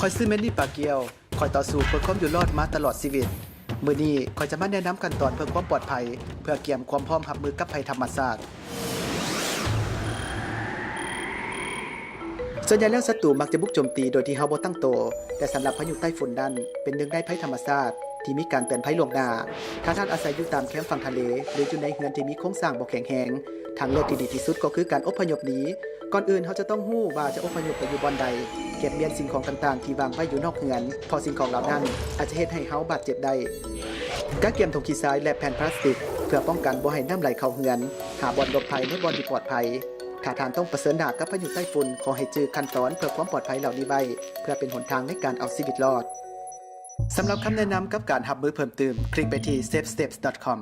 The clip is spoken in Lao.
ຂ້ອຍຊື່ແມນນີ ປາກຽວ. ຂ້ອຍຕໍ່ສູ້ເພື່ອຄວາມຢູ່ລອດມາຕະຫຼອດຊີວິດ. ມື້ນີ້ຂ້ອຍຈະມາແນະນຳຂັ້ນຕອນເພື່ອຄວາມປອດໄພ, ເພື່ອກຽມຄວາມພ້ອມຮັບມືກັບໄພທຳມະຊາດ. ສ່ວນໃຫຍ່ແລ້ວສັດຕູມັກຈະບຸກໂຈມຕີໂດຍທີ່ເຮົາບໍ່ຕັ້ງໂຕ, ແຕ່ສຳລັບພາຍຸໃຕ້ຝຸ່ນນັ້ນ ເປັນໜຶ່ງໃນໄພທຳມະຊາດທີ່ມີການເຕືອນໄພລ່ວງໜ້າ. ຖ້າທ່ານອາໄສຢູ່ຕາມແຄມຝັ່ງທະເລ ຫຼື ຢູ່ໃນເຮືອນທີ່ມີໂຄງສ້າງບໍ່ແຂງແຮງ, ທາງເລືອກທີ່ດີທີ່ສຸດກໍຄືການອົບພະຍົບໜີ. ກ່ອນອື່ນເຮົາຈະຕ້ອງຮູ້ວ່າຈະອົບພະຍົບໄປຢູ່ບ່ອນໃດ, ກຽບມ້ຽນສິ່ງຂອງຕ່າງໆທີ່ວາງໄວ້ຢູ່ນອກເຮືອນ, ເພາະສິ່ງຂອງເຫຼົ່ານັ້ນອາດຈະເຮັດໃຫ້ເຮົາບາດເຈັບໄດ້. ກະກຽມຖົງຂີ້ຊາຍ ແລະ ແຜ່ນພລາສຕິກ ເພື່ອປ້ອງກັນບໍ່ໃຫ້ນ້ຳໄຫຼເຂົ້າເຮືອນ. ຫາບ່ອນຫຼົບໄພໃນບ່ອນທີ່ປອດໄພ. ຖ້າທ່ານຕ້ອງປະເຊີນໜ້າກັບພາຍຸໃຕ້ຝຸ່ນ, ຂໍໃຫ້ຈື່ຂັ້ນຕອນເພື່ອຄວາມປອດໄພເຫຼົ່ານີ້ໄວ້, ເພື່ອເປັນຫົນທາງໃນການເອົາຊີວິດລອດ. ສຳລັບຄຳແນະນຳກັບການຮັບມືເພີ່ມຕື່ມ, ຄລິກໄປທີ່ safe steps dot com.